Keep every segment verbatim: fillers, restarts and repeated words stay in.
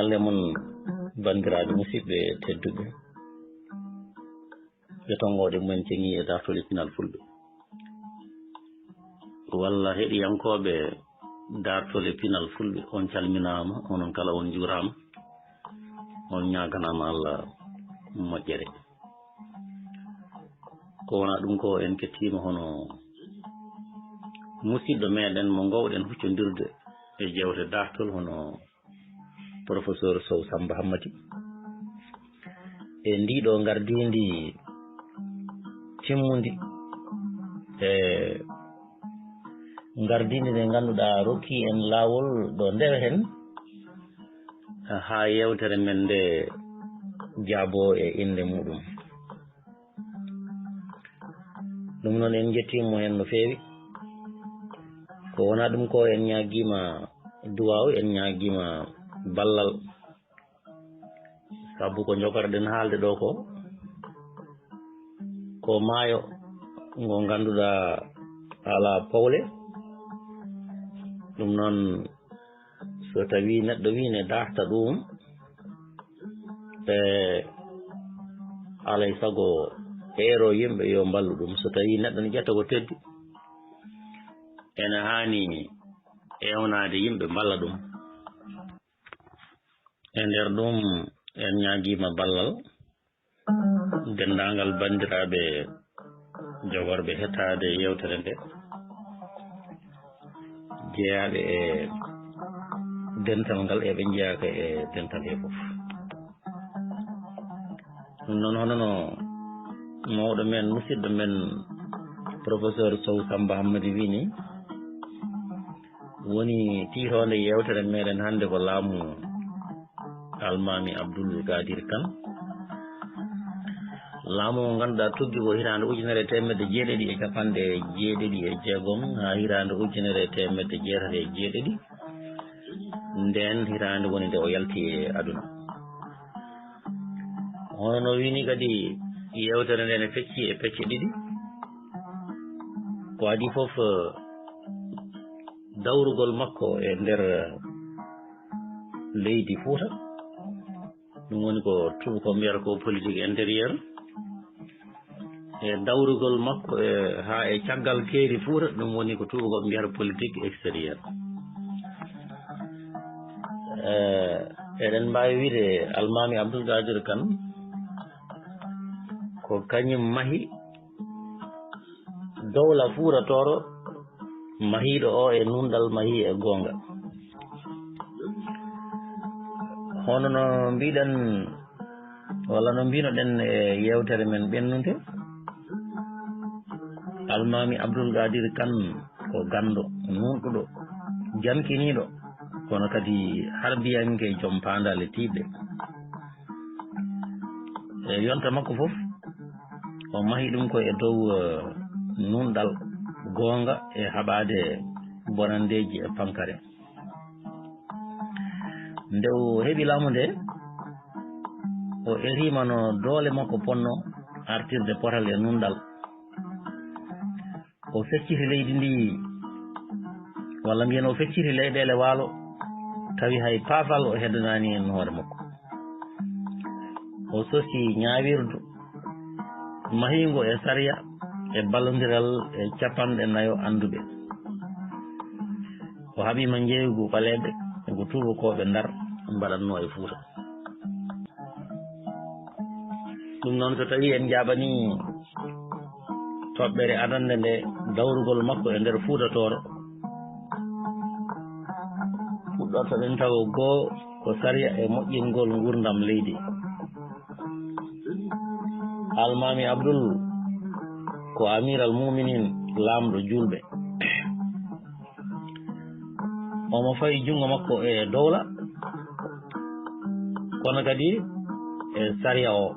Nde mon, banndiraaɓe musidɓe tedduɓe, ɓe tonngooɗe mumen ceŋii e daartol e pinal fulɓe. Walla heɗiyankooɓe daartol e pinal fulɓe, on calminaama, onon kala on njuuraama, on ñaaganaama Allah moƴƴere. Ko wonaa ɗum ko en kettiima hono musidɗo meɗen mo ngoowɗen huccondirde e jeewte daartol hono Professeur Sow Samba Hammadi. E ndiɗo ngardiindi timmundi, e ngardiindi nde ngannduɗaa rokki en laawol ɗo ndewe heen haa yeewtere men nde jaaboo e innde muɗum. Ɗum noon en njettiima mo heen no feewi. Ko wonaa ɗum ko en ñaagiima duwaaw, en ñaagiima ballal. Sabu ko njogoreɗen haalde ɗo ko, ko maayo ngo ngannduɗaa alaa powle. Ɗum noon, so tawii neɗɗo wii ne daarta ɗum, e alay sago eero yimɓe yo mballu ɗum. So tawii neɗɗo ne ƴetta ko teddi, ene haani ewnaade yimɓe mballa ɗum. E nder ɗum, en ñaagiima ballal denndaangal banndiraaɓe jogorɓe heɗtaade yeewtere nde, jeyaaɓe e dental ngal e ɓe njeyaaka e dental he fof. Ɗum noon, hono no mawɗo men, musidɗo men, Professeur Sow Samba Hammadi wii ni, woni tiitoonde yeewtere meɗen hannde ko laamu Almaami Abdul Qadir Kan. Laamu mo ngannduɗaa tuggi ko hitaande ujunere e teemedde jeeɗiɗi e capanɗe jeeɗiɗi e jeegom haa hitaande ujunere e teemedde jeetati e jeeɗiɗi. Ndeen hitaande woni nde o yalti e aduna. Hono no wii ni kadi, yeewtere nde ne fecci e pecce ɗiɗi. Ko adii fof, dawrugol makko e nder leydi Fuuta, ɗum woni ko tuubakooɓe mbiyata ko politique intérieure. E dawrugol makko e, haa e caggal keeri Fuuta, ɗum woni ko tuubakooɓe mbiyata politique extérieure. E, eɗen mbaawi wiyde Almaami Abdul Qadir Kan ko kañum mahi dowla Fuuta Tooro, mahiiɗo o e nunɗal, mahi e goonga. Hono no mbiɗen, walla no mbinoɗen e yeewtere men ɓennunde, Almaami Abdul Qadir Kan ko ganndo, nunɗuɗo, jankiniiɗo, kono kadi harbiyanke, joom paandaale tiiɗɗe. E yonta makko fof, o mahi ɗum ko e dow, eh, nunɗal, goonga e haɓaade bonanndeeji e pankare. Nde o heɓi laamu nde, o eriima no doole makko ponno artirde potal e nunɗal. O fecciti leydi ndi, walla mbiyen o fecciti leyɗeele waalo, tawi hay paafal o heddanaani heen hoore makko. O sosi ñaawirdu, mahiingo e sariya e ballondiral e capanɗe nayo annduɓe. O haɓiima njeeygu ɓaleeɓe e ko tuubakooɓe Ndar mbaɗatnoo e Fuuta. Ɗum noon, so tawii en njaaɓanii toɓɓere adannde nde dawrugol makko e nder Fuuta Tooro, puɗɗorto-ɗen tawo goo ko sariya e moƴƴingol nguurndam leydi. Almaami Abdul ko Amiral Muminin, laamɗo juulɓe. Omo fawi junngo makko e dowla, kono kadi e sariya o.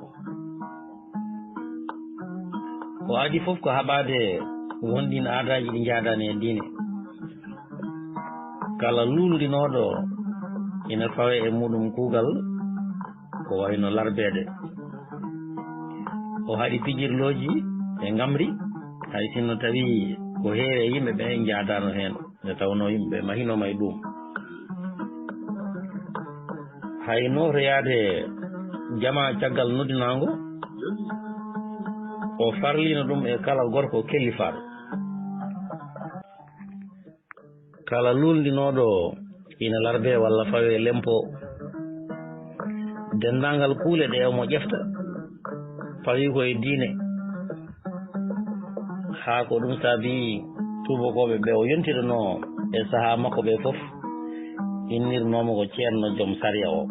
Ko adii fof ko haɓaade wonɗin aadaaji ɗi njaadaani e diine. Kala luulndinooɗo ina fawee e muɗum kuugal ko wayno larbeede. O haɗi pijirlooji e ngamri, hay sinno tawii ko heewi e yimɓe ɓe njaadaano heen, nde tawnoo yimɓe ɓe mahinooma e ɗuum. Hay nootoyaade jamaa caggal noddinaango, o farliino ɗum e kala gorko kellifaaɗo. Kala luulndinooɗo ina larbee walla fawee lempo. Denndaangal kuule ɗe omo ƴefta, fawii ko e diine. Haa ko ɗum saabii tuubakooɓe ɓe o yontiranoo e sahaa makko ɓe fof, innirnoo mo ko ceerno joom sariya o.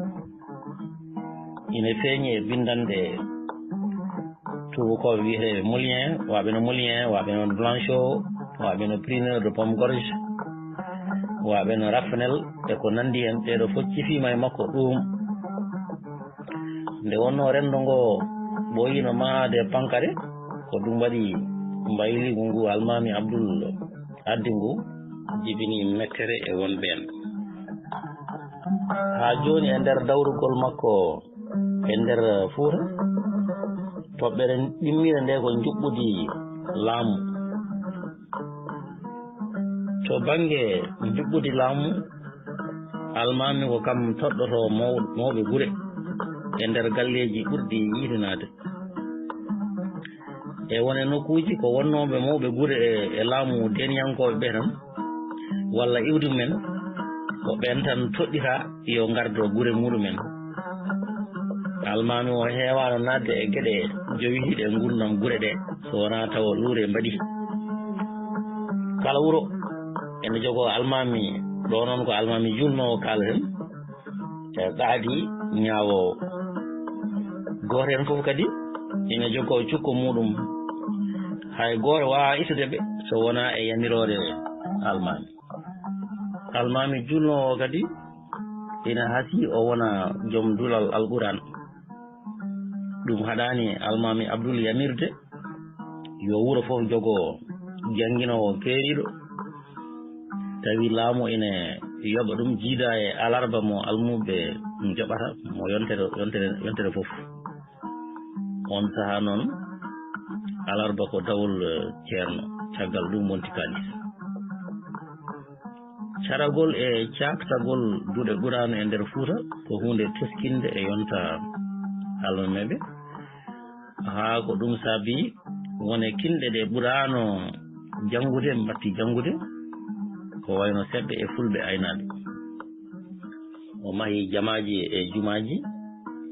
Ina feeñi e binndanɗe tuubakooɓe wiyeteeɓe Molière, waaɓe no Molière, waaɓe no Blanchot, waaɓe no Prineur de Pomme Gorge, waaɓe no Rafnel e ko nanndi heen, ɓeeɗo fof cifiima e makko ɗuum. Nde wonnoo renndo ngo ɓooyiino mahaade e pankare, ko ɗum waɗi mbayliigu ngu Almaami Abdul addi ngu jibini mettere e wonɓe en. Haa jooni e nder dawrugol makko e nder Fuuta, toɓɓere ɗimmire nde ko njuɓɓudi laamu. To bannge njuɓɓudi laamu, Almaami ko kam toɗɗotoo maw-, mawɓe gure e nder galleeji ɓurɗi yiitinaade. E won e nokkuuji ko wonnooɓe mawɓe gure e, e laamu deeniyankooɓe ɓe tan, walla iwdi mumen, ko ɓeen tan toɗɗiraa yo ngardo gure muɗumen. Almaami o heewaano naatde e geɗe jowiiɗe e nguurndam gure ɗe, so wonaa tawa luure mbaɗi. Kala wuro ene jogoo almaami, ɗo noon ko almaami juulnoowo kaalaten, e qaadi ñaawoowo. Gooto heen fof kadi ina jogoo cukko muɗum. Hay gooto waawaa ittude ɓe so wonaa e yamiroore almaami. Almaami juulnoowo kadi ina hasii o wona joom duulal Alquraan. Ɗum haɗaani Almaami Abdul yamirde yo wuro fof jogo jannginoowo keeriiɗo. Tawi laamu ina yoɓa ɗum jiida e alarba mo almuɓe njoɓata mo yontere, yontere, yontere fof. On sahaa noon, alarba ko dawol, eh, ceerno, caggal ɗum wonti kaalis. Caragol e caaktagol duɗe Qur'aana e nder Fuuta ko huunde teskinde e yonta almameeɓe. Haa ko ɗum saabii won e kinɗe ɗe ɓuraano janngude, mbaɗti janngude, ko wayno seɓɓe e fulɓe aynaaɓe. O mahi jamaaji e jumaaji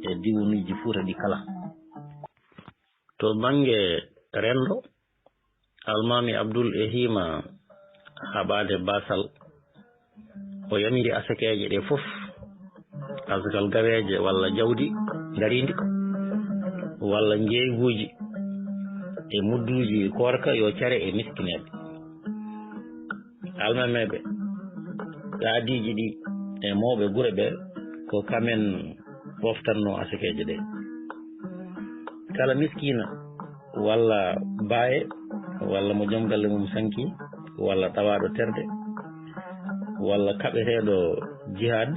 e diiwanuuji Fuuta ɗi kala. To bannge renndo, Almaami Abdul e hiima haɓaade baasal. O yamiri asakeeje ɗe fof, asakal gaweeje walla jawdi ndariindi, walla njeeyguuji e mudduuji koorka yo care e miskineeɓe. Almameeɓe, qaadiiji ɗi e mawɓe gure ɓe, ko kamen ɓoftanno asakeeje ɗe. Kala miskiina walla baaye walla mo joom galle mum sanki walla tawaaɗo terɗe walla kaɓeteeɗo jihaad,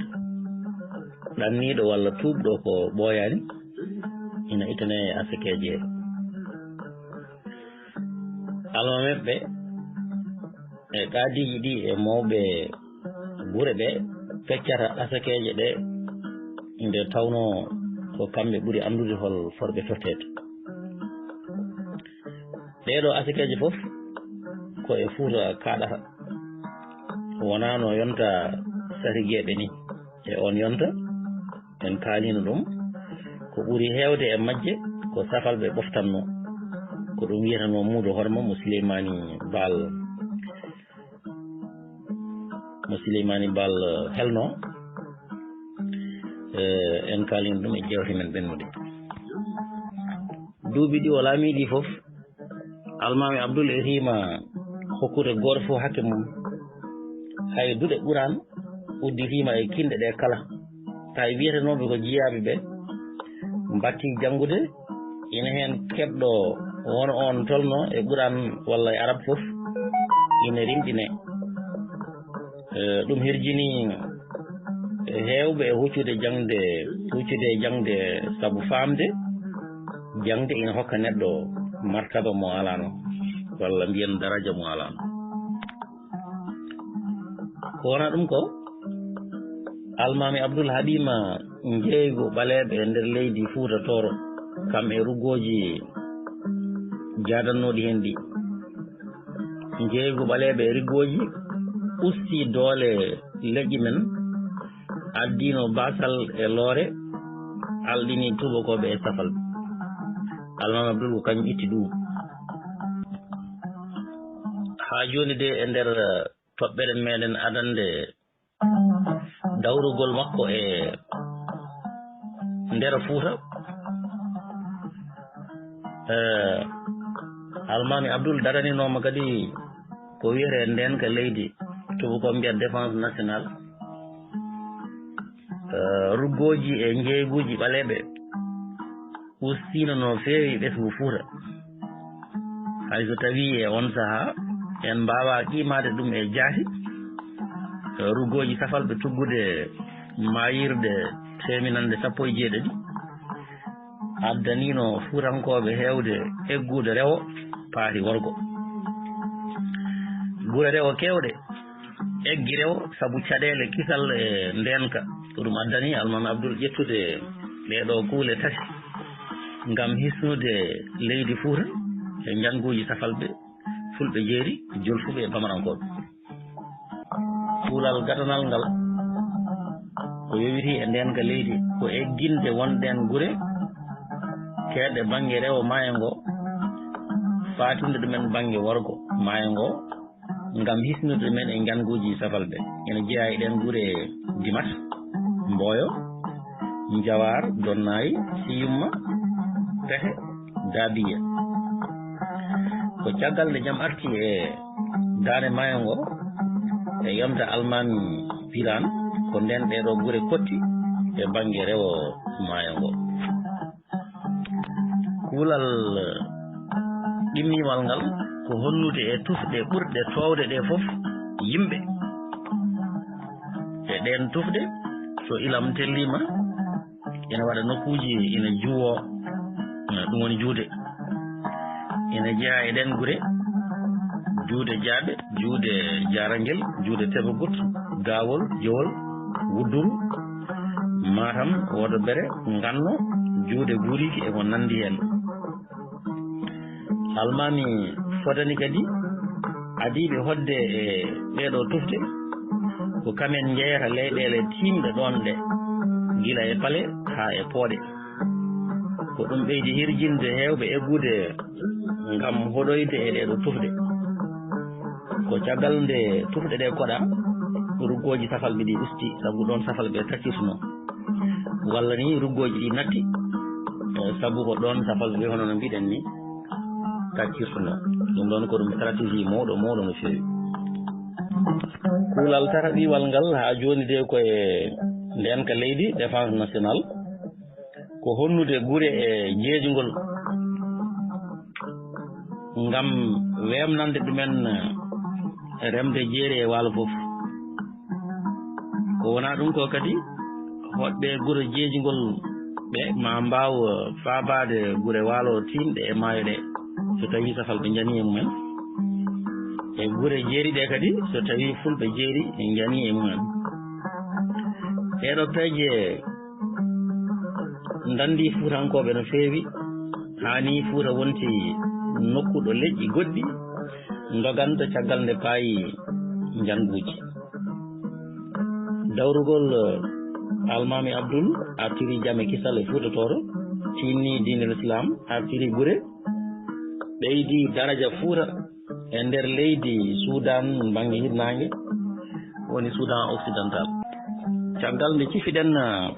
ɗanniiɗo walla tuubɗo ko ɓooyaani, ina ittanee e asakeeje he. Almameeɓe e qaadiiji ɗi e mawɓe gure ɓe peccata asakeeje ɗe, nde tawnoo ko kamɓe ɓuri anndude hol fotɓe totteede. Ɗeeɗoo asakeeje fof ko e Fuuta kaaɗata, wonaa no yonta sarigeeɓe ni. E oon yonta, en kaaliino ɗum, ko ɓuri heewde e majje ko safalɓe ɓoftannoo. Ko ɗum wiyetenoo muudo horma mo Sileymaani Baal, mo Sileymaani Baal helnoo. Eh, en kaaliino ɗum e jeewte men ɓennuɗe. Duuɓi ɗi o laamii ɗi fof, Almaami Abdul e hiima hokkude gooto fof hakke mum. Hay duɗe Qur'aan udditiima e kinɗe ɗe kala. Tawi wiyetenooɓe ko jiyaaɓe ɓe, mbattii janngude, ina heen keɓɗo won oon tolno e Qur'aan walla e Arab fof, ina rimɗinee. Eh, ɗum hirjini heewɓe e huccude jaŋde, huccude e jaŋde sabu faamde jaŋde ina hokka neɗɗo martaba mo alaano, walla mbiyen daraja mo alaano. Ko wonaa ɗum ko Almaami Abdul haɗiima njeeygu ɓaleeɓe e nder leydi Fuuta Tooro, kam e ruggooji jaadannooɗi heen ɗi. Njeeygu ɓaleeɓe e ruggooji usti doole leƴƴi men, addiino baasal e loore, alɗini tuubakooɓe e safalɓe. Almaami Abdul ko kañum itti ɗum. Haa jooni de e nder, eh, toɓɓere meɗen adannde dawrugol makko e nder Fuuta. Eh, Almaami Abdul daraninooma kadi ko wiyetee ndeenka leydi, tuubakooɓe mbiya défense nationale. Eh, ruggooji e njeeyguuji ɓaleeɓe ustiino no feewi ɓesngu Fuuta. Hay so tawii e on sahaa en mbaawaa qiimaade ɗum e jaati, ruggooji safalɓe tuggude maayirɗe teeminannde sappo e jeeɗiɗi addaniino Fuutankooɓe heewde eggude rewo paati worgo. Gure rewo keewɗe eggi rewo sabu caɗeele kisal e ndeenka. Ko ɗum addani Almaami Abdul ƴettude ɗee ɗoo kuule tati ngam hisnude leydi Fuuta e njannguuji safalɓe, fulɓe jeeri, jolfuɓe e bamarankooɓe. Kuulal gadanal ngal ko yowitii e ndeenka leydi ko egginde won ɗeen gure keedɗe bannge rewo maayo ngo, faatinde ɗumen bannge worgo maayo ngo, ngam hisnude men e njannguuji safalɓe. Ene jeyaa e ɗeen gure Dimat, Mboyo, Njawaar, Donnaay, Siyumma, Pehe, Daabiya. Ko caggal nde jam arti e daande maayo ngo, e yonta Almaami Biraan, ko ndeen ɗee ɗoo gure kotti e bannge rewo maayo ngo. Kuulal ɗimmiiwal ngal ko honnude e tufɗe ɓurɗe toowde ɗee fof yimɓe. E ɗeen tufɗe, so ilam telliima, ina waɗa nokkuuji ina juwoo, ɗum woni juude. Ina jeyaa e ɗeen gure, juude Jaaɓe, juude Jaarangel, juude Tebagut, Gaawol, Jowol, Wudduru, Matam, Woodobere, Nganno, juude Guuriiki e ko nanndi heen. Almaami fodani kadi adiiɓe hoɗde e ɗee ɗoo tufɗe, ko kamen njeyata leyɗeele tiimɗe ɗoon ɗe, gila e pale haa e pooɗe. Ko ɗum ɓeydi hirjinde heewɓe eggude ngam hoɗoyde e ɗee ɗoo tufɗe. Ko caggal nde tufɗe ɗee koɗaa, ruggooji safalɓe ɗi usti, sabu ɗoon safalɓe taccirtunoo. Walla ni ruggooji ɗi natti, eh, sabu ko ɗoon safalɓe hono no mbiɗen ni taccirtunoo. Ɗum ɗoon ko ɗum stratégie mawɗo, mawɗo no feewi. Kuulal tataɓiwal ngal haa jooni de ko e ndeenka leydi, défense nationale. Ko honnude gure e jeejgol ngam weemnande ɗumen remde jeeri e waalo fof. Ko wonaa ɗum ko kadi, hoɗɓe gure jeejgol ɓe ma mbaaw faabaade gure waalo tiimɗe e maayo ɗe, so tawii safalɓe njanii e mumen. E gure jeeri ɗe kadi, so tawii fulɓe jeeri njanii e mumen. Ɗee ɗoo peeje ndanndii Fuutankooɓe no feewi, haa nii Fuuta wonti nokku ɗo leƴƴi goɗɗi ndoganta caggal nde paayi njannguuji. Dawrugol, eh, Almaami Abdul artiri jam e kisal e Fuuta Tooro, tiinnii diine Lislaam, artiri gure, ɓeydii daraja Fuuta e nder leydi Suudaan bannge hirnaange, woni Suudaan Occidental. Caggal nde cifiɗen, eh,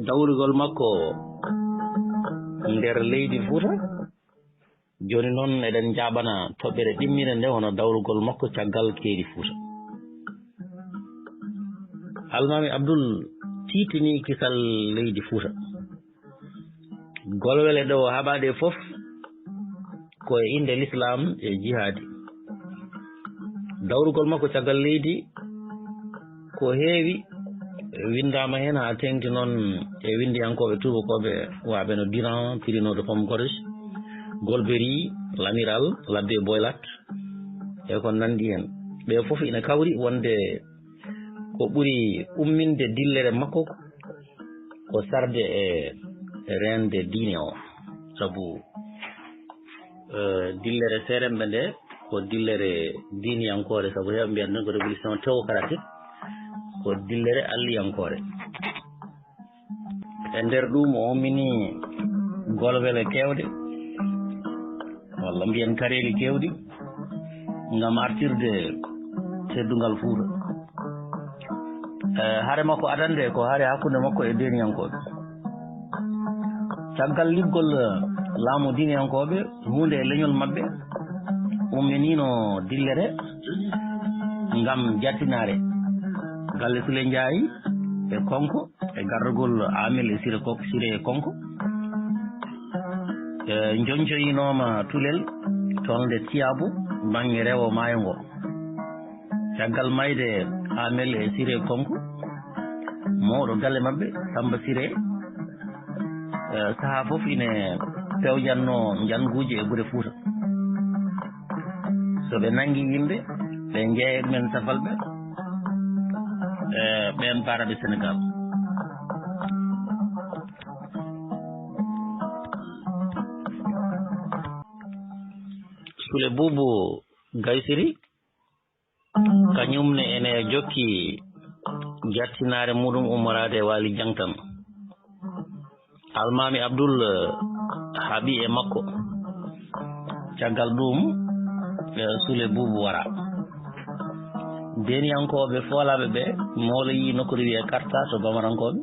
dawrugol makko nder leydi Fuuta, jooni noon eɗen njaaɓana toɓɓere ɗimmire nde, hono dawrugol makko caggal keeri Fuuta. Almaami Abdul tiitinii kisal leydi Fuuta. Golwele ɗe o haɓaade fof ko e innde Lislaam e jihaadi. Dawrugol makko caggal leydi ko heewi winndaama heen, haa teeŋti noon e winndiyankooɓe tuubakooɓe waaɓe no Durand, Périnaud de Pomme Corniche, Golbery, L'Amiral, l'Abbé Boilat, e ko nanndi heen. Ɓe fof ina kawri wonde ko ɓuri umminde dillere makko ko sarde e reende diine o. Sabu, eh, dillere seeremɓe nde ko dillere diiniyankoore, sabu heewɓe mbiyata ɗum ko révolution théocratique, ko dillere alliyankoore. E nder ɗum, o ummini golwele keewɗe, walla mbiyen kareeli keewɗi, ngam artirde teddungal Fuuta. E, hare makko adannde ko hare hakkunde makko e deeniyankooɓe. Caggal liɓgol laamu diiniyankooɓe, huunde e leñol maɓɓe umminino dillere ngam jattinaare galle Sule Njaayi e Konko, e gardagol Amel e Sire Ko-, Sire e Konko. E, njoñcoyinooma Tulel, tolnde Tiyaabu, bannge rewo maayo ngo. Caggal mayde Amel e Sire Konko, mawɗo galle maɓɓe, Samba Sire, e, sahaa fof ine pewjanno njannguuji e gure Fuuta. So ɓe nanngi yimɓe, ɓe njeeya ɗumen safalɓe, e, ɓeen paaraɓe Senegaal. Sule Buubu Gaysiri, kañum ne ene jokki jattinaare muɗum ummoraade e Waali Jaŋtan. Almaami Abdul, eh, haaɓi e makko. Caggal ɗum, eh, Sule Buubu wara. Deeniyankooɓe foolaaɓe ɓe mooloyii nokkuure wiyee Karta to Bamarankooɓe.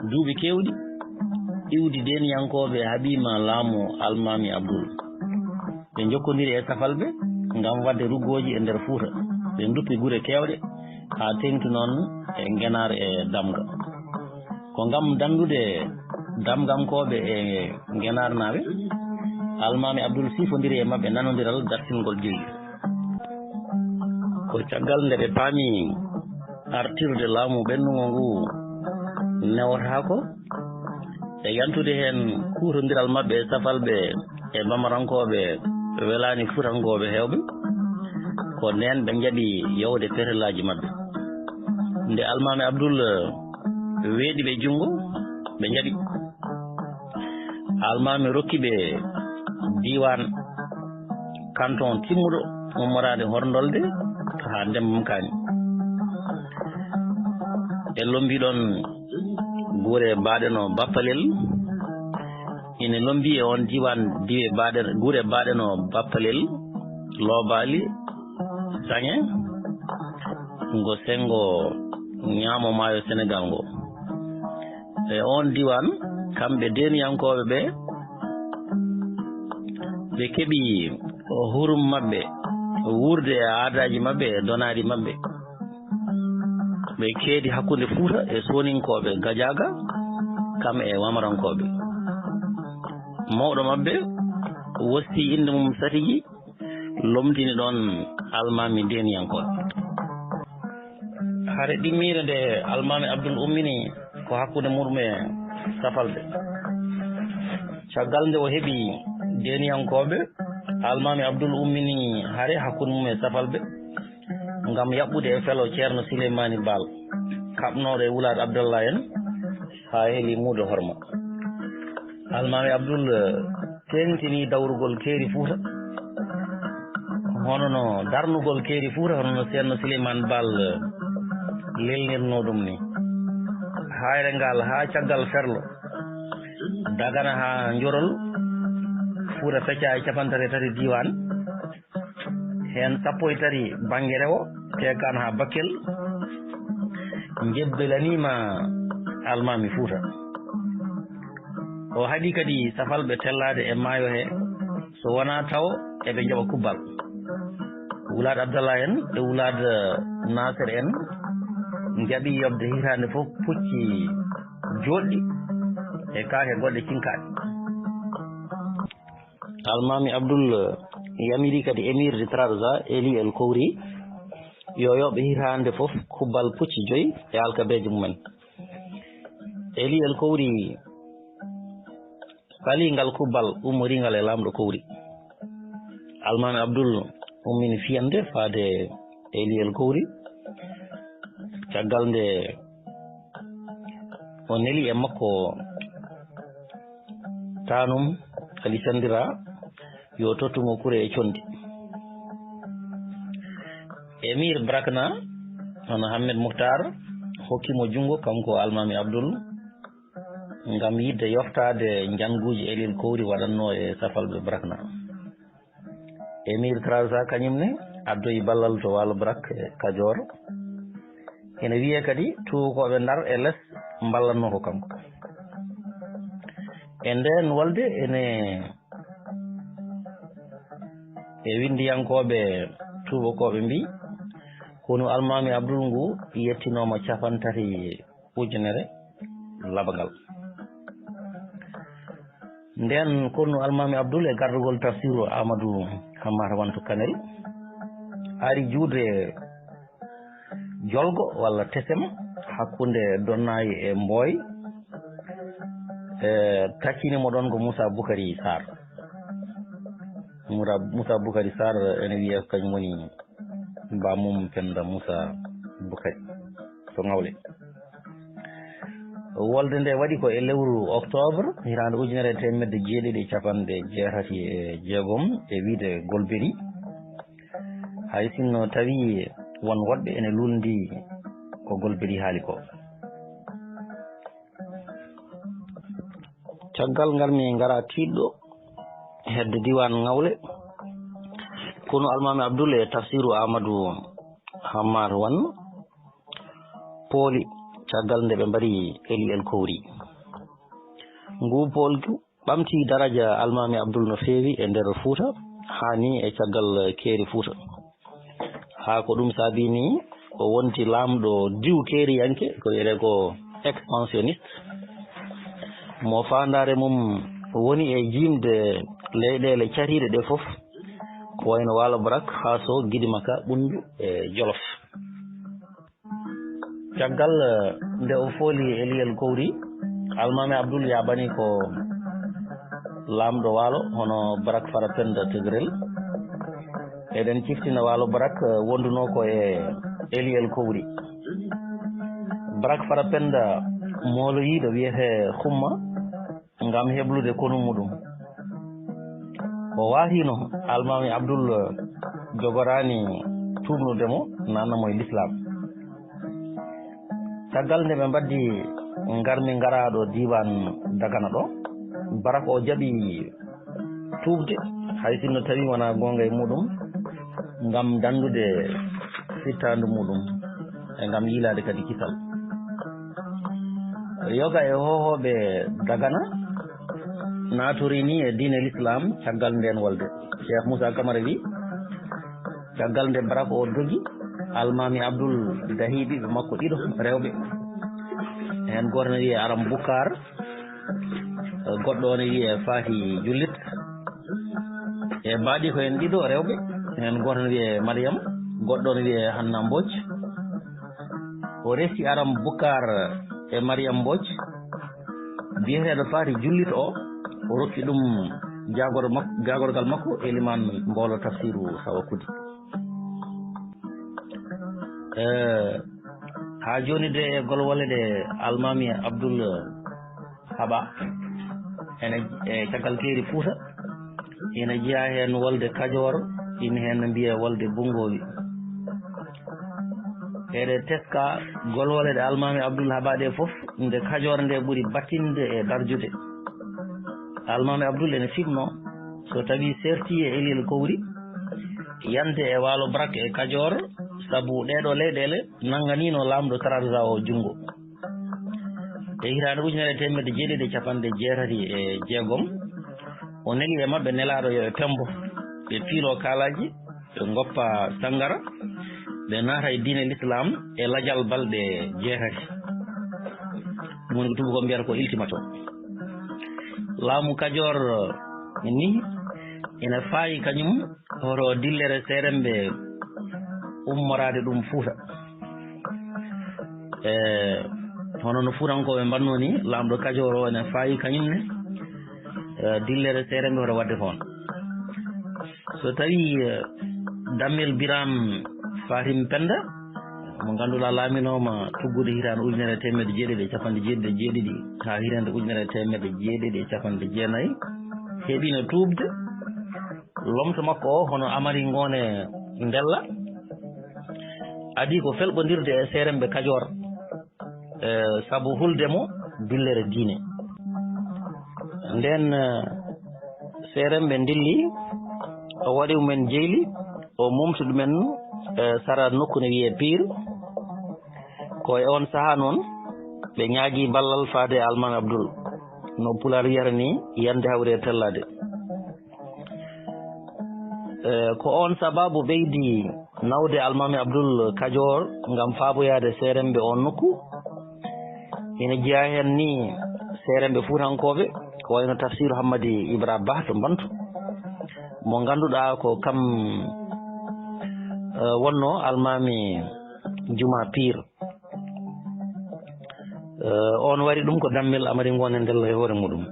Duuɓi keewɗi iwdi deeniyankooɓe haaɓiima laamu Almaami Abdul. Ɓe njokkondiri e safalɓe ngam waɗde ruggooji e nder Fuuta. Ɓe nduppi gure keewɗe haa teeŋti noon e Ngenaar e Damga. Ko ngam danndude Damgankooɓe e Ngenaarnaaɓe, Almaami Abdul siifondiri e maɓɓe nanondiral dartingol jeyi. Ko caggal nde ɓe paami artirde laamu ɓennungo ngu newotaako, e yantude heen kuutondiral maɓɓe e safalɓe e bamarankooɓe welaani fuutankooɓe heewɓe, ko ndeen ɓe njaɓi yowde petelaaji maɓɓe. Nde Almaami Abdul weeɗi ɓe junngo, ɓe njaɓi. Almaami rokki ɓe diiwaan, kanton timmuɗo ummoraade Horndolde to haa Demba Mkaani. E lombi ɗon gure baaɗe no Bappalel, ine lombi e on diiwaan diwe baaɗe, gure baaɗe no Bappalel, Loobaali, Saŋe, ngo senngo ñaamo maayo Senegaal ngo. E oon diiwaan, kamɓe deeniyankooɓe ɓe, ɓe keɓi hurum maɓɓe, wuurde e aadaaji maɓɓe e donaaɗi maɓɓe. Ɓe keedi hakkunde Fuuta e Sooninkooɓe Gajaaga, kam e Wamarankooɓe. Mawɗo maɓɓe wosti innde mum Satigi, lomtini ɗoon almaami deeniyankooɓe. Hare ɗimmiire nde almaami Abdul ummini ko hakkunde muɗum e safalɓe. Caggal nde o heɓi deeniyankooɓe, almaami Abdul ummini hare hakkunde mum e safalɓe ngam yaɓɓude e felo Ceerno Sileymaani Baal, kaɓnooɗo e Wulaat Abdallah en, haa heli muudo horma. Almaami Abdul, eh, teeŋtini dawrugol keeri Fuuta, hono no darnugol keeri Fuuta, hono no Ceerno Sileymaan Baal, eh, lelnirnoo ɗum ni. Haayre ngal haa caggal ferlo, Dagana haa Njorol, Fuuta feccaa e cappanɗe tati e tati diiwaan, heen sappo e tati bannge rewo, Teekaan haa Bakkel, njebbilaniima almaami Fuuta. O haɗi kadi safalɓe tellaade e maayo he, so wonaa taw eɓe njaɓa kubbal. Wulaad Abdallah en e Wulaad Naasir en njaɓi yoɓde hitaande fof pucci jooɗɗi e kaake goɗɗe cinkaaɗe. Almaami Abdul yamiri kadi Emir de Trarza, Eli El Kowri, yo yoɓ hitaande fof kubbal pucci joyi e alkabeeje mumen. Eli El Kowri fali ngal kubbal ummoringal e laamɗo Kowri. Almaami Abdul ummini fiyande faade Eli El Kowri. Caggal nde O neli e makko taanum Alisandira, yo tottu mo kure e conndi. Emir Brakna, hono Hammed Muhtar, hokki mo junngo, kanko Almaami Abdul, ngam yiɗde yoftaade njannguuji Eliyel Kowri waɗatnoo e safalɓe Brakna. Emir Trarza kañum ne addoyi ballal to Waalo Brak e Kajoor. Ene wiyee kadi tuubakooɓe Ndar e les mballatnoo ko kanko. E ndeen wolde ene e winndiyankooɓe tuubakooɓe mbii, konu Almaami Abdul ngu yettinooma capantati ujunere laɓangal. Nden konu Almaami Abdul e gardugol tafsiru Amadou Hammar Wantu Kanel ari juude jolgo walla tesem hakkunde Donnaay e Mbooy. E taccini mo ɗon ko Moussa Boukari Sarr. Moussa Boukari Sarr ene wiyee ko kañum woni Bamum Penda Moussa Bukari to Ngawle. Wolde nde waɗi ko e lewru octobre hitaande ujunere e teemedde jeeɗiɗi e capanɗe jeetati e jeegom e wiyde Golberi, hay sinno tawi won woɗɓe ene luulndi ko Golberi haali ko. Caggal ngal mi ngara tiiɗɗo hedde diiwaan Ngawle, konu Almaami Abdul e tafsiru Amadou Hammar Wan pooli caggal nde ɓe mbari Eli El Kowri. Ngu poolgu ɓamti daraja Almaami Abdul no feewi e nder Fuuta, haa ni e caggal keeri Fuuta. Haa ko ɗum saabii ni o wonti laamɗo diw keeriyanke, ko wiyetee ko expansioniste, mo faandaare mum woni e jiimde leyɗeele cariiɗe ɗe fof, ko wayno Waalo Barak, Haaso, Gidimaka, Ɓunndu e Jolof. Caggal, eh, nde o fooli e Liyel Gowri, Almaami Abdul yaaɓani ko laamɗo waalo, hono Barak Fara Penda Tegrel. Eɗen ciftina waalo Barak, eh, wondunoo ko e Eliyel Gowri. Barak Fara Penda mooloyiiɗo wiyetee Xumma, ngam heblude konu muɗum. O waatino Almaami Abdul jogoraani tuubnude mo, naatna mo e Lislaam. Caggal nde ɓe mbaddi ngarmi ngaraaɗo diiwaan Dagana ɗo, Barak o jaɓi tuubde, hay sinno tawi wonaa goonga e muɗum, ngam danndude fittaandu muɗum e ngam yiilaade kadi kisal. Yoga e hohooɓe Dagana naatorii ni e diine Lislaam caggal ndeen wolde. Cheikh Moussa Camara wi, caggal nde Barak o dogi, Almaami Abdul dahi ɓiɓɓe makko ɗiɗo rewɓe. Heen gooto ne wiyee Aram Bukar, goɗɗo o ne wiyee Fahi Jullit. E mbaɗi ko en ɗiɗo rewɓe, heen gooto ne wiyee Mariam, goɗɗo ne wiyee Hanna Mbodj. O resi Aram Bukar e Mariam Mbodj, biyeteeɗo Faati Jullit o, o rokki ɗum jaagor mak-, jaagorgal makko, elimaan mboolo tafsiru Sawa Kudi. Eh, haa jooni de e golwole ɗe Almaami Abdul Haɓa, ene, e caggal keeri Fuuta, ina jeyaa heen wolde Kajoor, ina heen no mbiyee wolde Bunngoowi. Eɗe teska golwole ɗe Almaami Abdul Haɓa ɗe fof, nde Kajoor nde ɓuri battinde e darjude. Almaami Abdul ene fiɓnoo, so tawii seerti e Eliyel Kowri, yande e waalo Brak e Kajoor, sabu ɗeeɗoo leyɗeele nannganiino laamɗo Trarza o junngo. E hitaande ujunere e teemedde jeeɗiɗi e capanɗe jeetati e jeegom, o neli e maɓɓe nelaaɗo yo ɓe pemmbo, ɓe piiloo kaalaaji, ɓe ngoppa sanngara, ɓe naata e diine Lislaam e lajal balɗe jeetati. Ɗum woni ko tuubakooɓe mbiyata ko iltimato. Laamu Kajoor ni ina faayi kañum hoto dillere seeremɓe ummoraade ɗum Fuuta. E hono no Fuutankooɓe mbannoo ni, laamɗo Kajoor o ene faayi kañum ne, e dillere seeremɓe hoto waɗde toon. So tawii, e, Dammel Biraam Fatim Pennda, mo ngannduɗaa laaminooma tuggude hitaande ujunere e teemedde jeeɗiɗi e capanɗe jeeɗiɗi e jeeɗiɗi haa hitaande ujunere e teemedde jeeɗiɗi e capanɗe jeenayi, heɓiino tuubde. Lomto makko o, hono Amari Ngoone Ndella, adii ko felɓondirde e seeremɓe Kajoor, eh, sabu hulde mo dillere diine. Nden, eh, seeremɓe ndilli, o waɗi mumen jeyli, o momti ɗumen, eh, sara nokku ne wiyee Piir. Ko e on sahaa noon, ɓe ñaagii ballal faade e Almaami Abdul, no Pulaar wiyata ni, yande hawri e tellaade. Eh, ko on sababu ɓeydi nawde Almaami Abdul Kajoor ngam faaboyaade seeremɓe on nokku. Ina jeyaa heen ni seeremɓe fuutankooɓe, ko wayno Tafsiiru Hammadi Ibra Bah to Mbantu, mo ngannduɗaa ko kam, eh, wonnoo Almaami Juma Piir. Eh, on wari ɗum ko Dammel Amari Ngoone Ndella e hoore muɗum.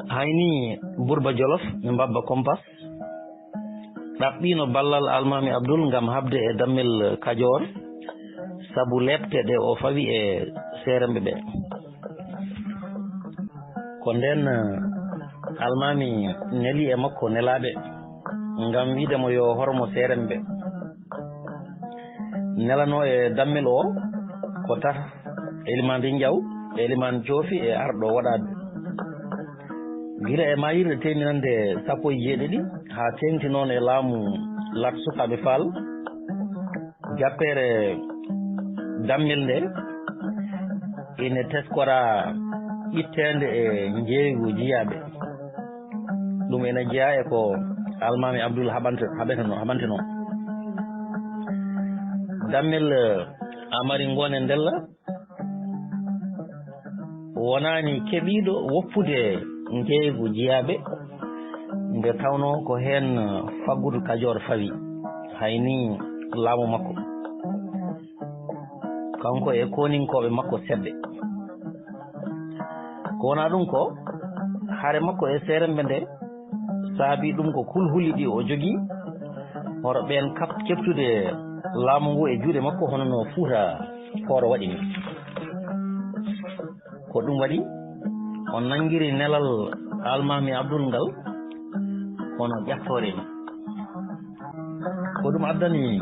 Hayni Burba Jolof e Mbabba Kompas ɗaɓɓiino ballal Almaami Abdul ngam haɓde e Dammel Kajoor sabu leepte ɗe o fawi e seeremɓe ɓe. Ko ndeen, eh, Almaami neli e makko nelaaɓe ngam wiide mo yo hormo seeremɓe. Nelanoo e Dammel o ko Tata, Elimaan Rinjaw, Elimaan Joofi e arɗo waɗaaɓe. Gila e maayirɗe teeminannde sappo e jeeɗiɗi haa teeŋti noon e laamu Lat Sukaaɓe Faal, jappeere Dammel nde ine teskoraa ɓitteende e njeeygu jiyaaɓe. Ɗum ene jeyaa e ko Almaami Abdul haɓante, haɓeteno, haɓanteno. Dammel, eh, Amari Ngoone Ndella wonaani keɓiiɗo woppude njeeygu jiyaaɓe, nde tawnoo ko heen, eh, faggudu Kajoor fawi, hayni laamu makko. Kanko e kooninkooɓe makko seɓɓe. Ko wonaa ɗum ko, hare makko e seeremɓe nde saabii ɗum ko kulhuli ɗi o jogii, hoto ɓeen kap-, keɓtude laamu ngu e juuɗe makko, hono no Fuuta Tooro waɗi ni. Ko ɗum waɗi o nanngiri nelal Almaami Abdul ngal kono ƴattoore ni. Ko ɗum addani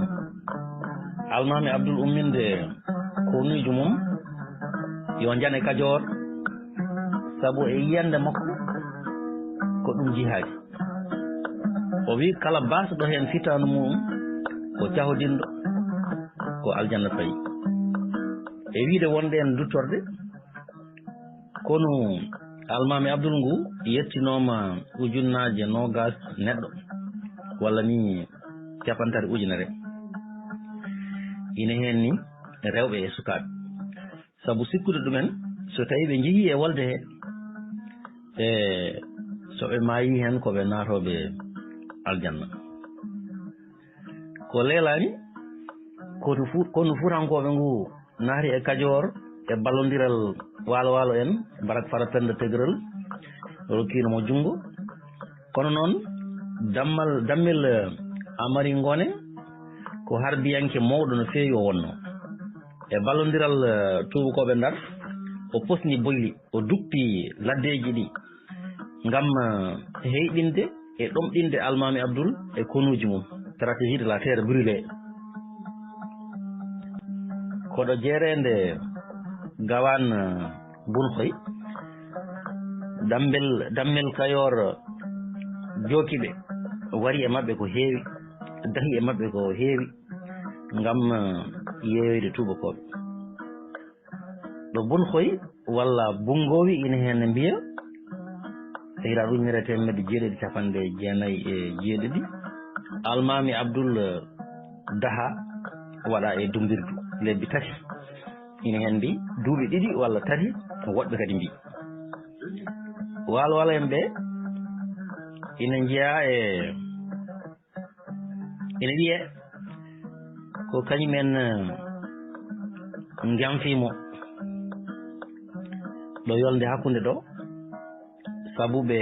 Almaami Abdul umminde konuuji mum yo njane Kajoor, sabu e yiyannde makko ko ɗum jihaadi. O wi kala baasɗo heen fitaandu mum ko cahodinɗo, ko aljanna fayi. E wiide wonde en duttorde, konu Almaami Abdul ngu yettinooma ujunnaaje noogaas neɗɗo, walla ni capantati ujunere. Ine heen ni rewɓe e sukaaɓe. Sabu sikkude ɗumen, so tawii ɓe njehii e wolde he, e so ɓe maayii heen ko ɓe naatooɓe aljanna. Ko leelaani, kotu fu-, konu fuutankooɓe ngu naati e Kajoor e ballondiral Waalo Waalo en, Barak Fara Penda Tegiral rokkiino mo junngo. Kono noon, Dammal, Dammel, eh, Amari Ngoone ko harbiyanke mawɗo no feewi o wonnoo. E ballondiral, eh, tuubakooɓe Ndar, o posni boyli, o duppi laddeeji ɗi ngam, eh, heyɗinde e ɗomɗinde Almaami Abdul e konuuji mum, stratégie de la terre brûlée. Koɗo jeereende Gawaan, eh, Bunxoy, Dammel, Dammel Kayoor jooki ɓe, wari e maɓɓe ko heewi, dahi e maɓɓe ko heewi, ngam, eh, yeeyoyde tuubakooɓe. Ɗo Bunxoy walla Bunngoowi ina heen mbiya, hitaande ujunere e teemedde jeeɗiɗi e capanɗe jeenayi e jeeɗiɗi, Almaami Abdul daha waɗa e Dummbirdu lebbi tati. Ina heen mbi duuɓi ɗiɗi walla tati, woɗɓe kadi mbi. Waalo Waalo en ɓe ina njeyaa e Ina wiyee ko kañum en, eh, njamfii mo ɗo yolnde hakkunde ɗo, sabu ɓe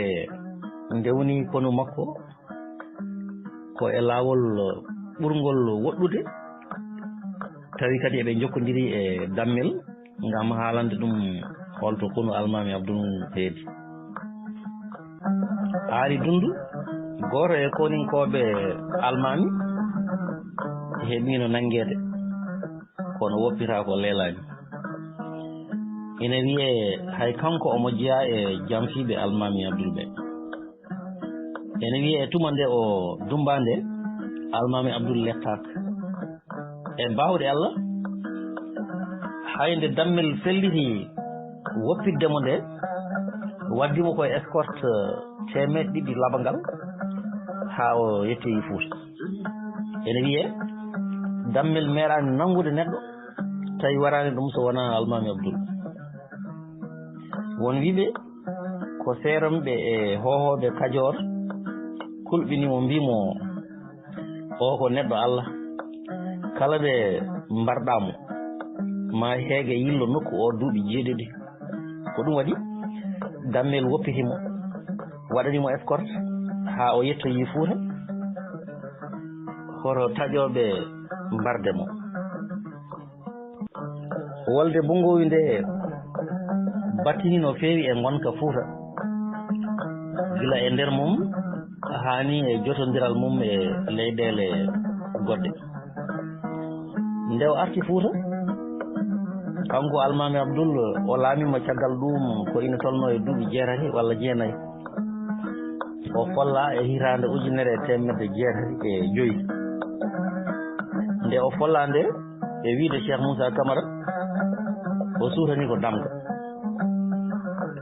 ndewnii konu makko ko e laawol ɓurngol woɗɗude. Tawi kadi eɓe njokkondiri e Dammel ngam haalande ɗum holto konu Almaami Abdul heedi. Aali Dundu, gooto e koninkooɓe Almaami, heɓiino nanngeede, kono woppitaa ko leelaani. Ina wiyee hay kanko omo jeyaa e janfiiɓe Almaami Abdul ɓe. Ene wiyee e tuma nde o dummbaa nde, Almaami Abdul lettaaka. E baawɗe Allah, hay nde Dammel felliti woppitde mo nde, waddi mo ko escorte teemeɗɗe ɗiɗi labangal haa o yettoyi Fuuta. Ene wiyee Dammel meeɗaani nanngude neɗɗo tawi waraani ɗum so wonaa Almaami Abdul. Won wiɓe ko seeranɓe e hoohooɓe Kajoor kulɓini mo, mbii mo, "O ko neɗɗo Allah. Kala ɓe mbarɗaa mo, ma heege yillo nokku o duuɓi jeeɗiɗi." Ko ɗum waɗi Dammel woppiti mo, waɗani mo escorte haa o yettoyi Fuuta, hoto taƴooɓe mbarde mo. Wolde Bonngowi nde battini no feewi e ngonka Fuuta, gila e nder mum haa ni e jotondiral mum e leyɗeele goɗɗe. Nde o arti Fuuta, kanko Almaami Abdul, o laamiima caggal ɗum ko ina tolnoo e duuɓi jeetati walla jeenayi. O follaa e hitaande ujunere e teemedde jeetati e joyi. Nde o follaa nde, e wiyde Cheikh Moussa Camara, o suutanii ko Damga.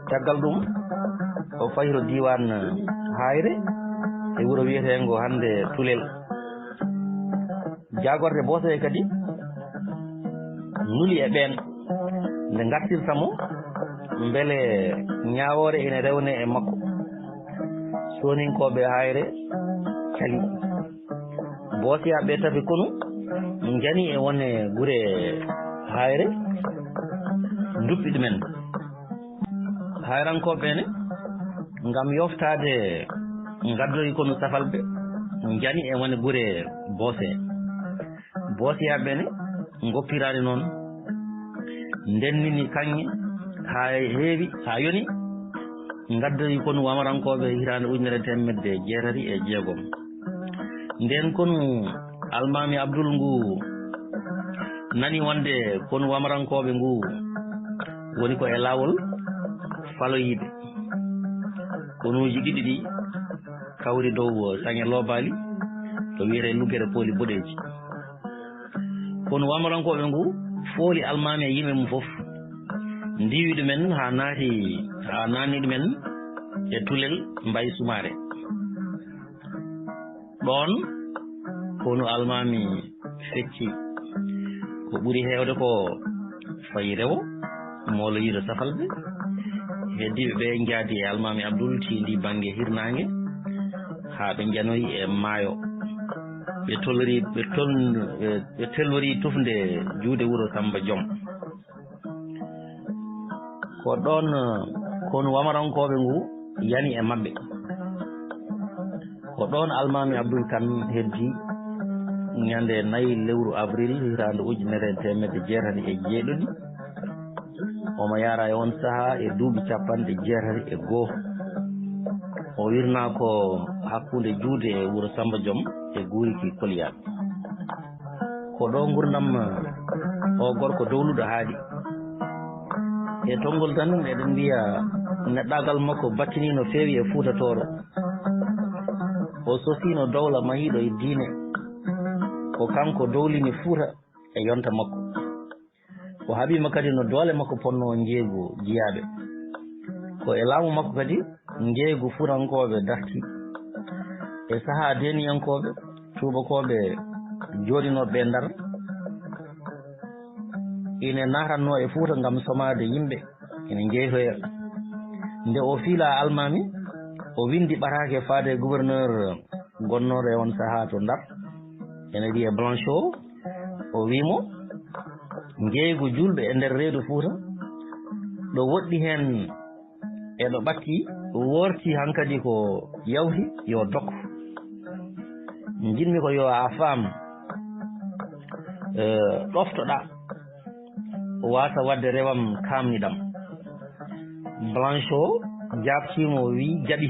Caggal ɗum, o fayi to diiwaan Haayre, e wuro wiyeteengo hannde Tulel. Jaagorɗe Boosey kadi nuli e ɓeen, nde ngartirta mo mbele ñaawoore ina rewnee e makko. Sooninkooɓe Haayre cali. Boosiyaaɓe tafi konu njani e wone gure Haayre, nduppi ɗumen. Hayrankooɓe ne, ngam yoftaade, ngaddoyi konu safalɓe, njani e wone gure Boose. Boosiyaaɓe ne, ngoppiraani noon, ndennini kaŋŋe haa heewi, haa yoni, ngaddoyi konu wamarankooɓe hitaande ujunere e teemedde jeetati e jeegom. Nden konu Almaami Abdul ngu nani wonde konu wamarankooɓe ngu woni ko e laawol faloyiiɓe. Konuuji ɗiɗi ɗi kawri dow saŋe loobaali to wiyetee Luggere Pooli Boɗeeji. Konu wamarankooɓe ngu fooli Almaami e yimɓe mum fof, ndiwi ɗumen haa naati, haa naanni ɗumen e Tulel Mbaye Soumaré. Ɗoon konu Almaami fecci. Ko ɓuri heewde ko fayi rewo, mooloyiiɗo safalɓe. Heddiiɓe ɓe njaadi e Almaami Abdul tiindii bannge hirnaange haa ɓe njanoyi e maayo. Ɓe tolori, ɓe tol-, ɓe, ɓe telori tufnde juuɗe wuro Samba Joom. Ko ɗoon, eh, konu wamarankooɓe ngu yani e maɓɓe. Ko ɗoon Almaami Abdul Kan heddi ñande nayi lewru avril hitaande ujunere e teemedde jeetati e jeeɗiɗi. Omo yahra e oon sahaa e duuɓi capanɗe jeetati e goo. O wirnaa ko hakkunde juuɗe e wuro Samba Joom e Guuriki Koliyaaɓe. Ko ɗo nguurndam o gorko dowluɗo haaɗi. E tonngol tan, eɗen mbiya neɗɗaagal makko battinii no feewi e Fuuta Tooro. O sosiino dowla mahiiɗo e diine. Ko kanko dowlini Fuuta e yonta makko. O haɓiima kadi no doole makko potnoo njeeygu jiyaaɓe. Ko e laamu makko kadi njeeygu fuutankooɓe dartii. E sahaa deeniyankooɓe tuubakooɓe jooɗinooɓe e Ndar ina naatatnoo e Fuuta ngam somaade yimɓe, ina njeytoya. Nde o fiilaa Almaami, o winndi ɓataake faade e gouverneur gonnooɗo e oon sahaa to Ndar, ene wiyee Blanchot. O wii mo, njeeygu juulɓe e nder reedu Fuuta, ɗo woɗɗi heen e ɗo ɓakki, woorti hankadi ko yawti, yo dok. Njiɗmi ko yo a faam, Eh, ɗoftoɗaa, waasa waɗde rewam, kaamniɗam. Blanchot jaabtiimo, o wiyi jaɓi.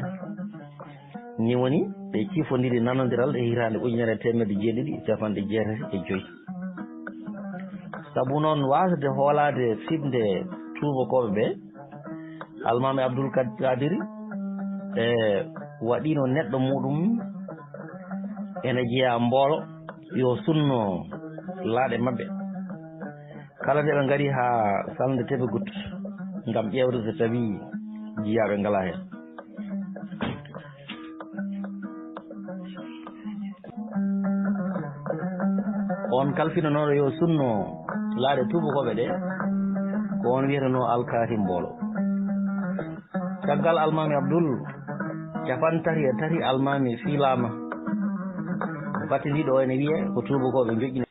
Ni woni ɓe cifondiri nanondiral e hitaande ujunere e teemedde jeeɗiɗi e capanɗe jeetati e joy. Sabu noon, waasde hoolaade fiɓnde tuubakooɓe ɓe, Almaami Abdul Kad-, Kadiri, e waɗiino neɗɗo muuɗum ene jeyaa mboolo, yo sunno laaɗe maɓɓe. Kala nde ɓe ngari haa salnde Tebegut ngam ƴeewde so tawii jiyaaɓe ngalaa heen. On kalfinanooɗo yo sunno laaɗe tuubakooɓe ɗe, ko on wiyetenoo Alkaasim Mboolo. Caggal Almaami Abdul, cappanɗe tati e tati Almaami fiilaama. Battindiiɗo o ene wiyee ko tuubakooɓe njoƴƴini.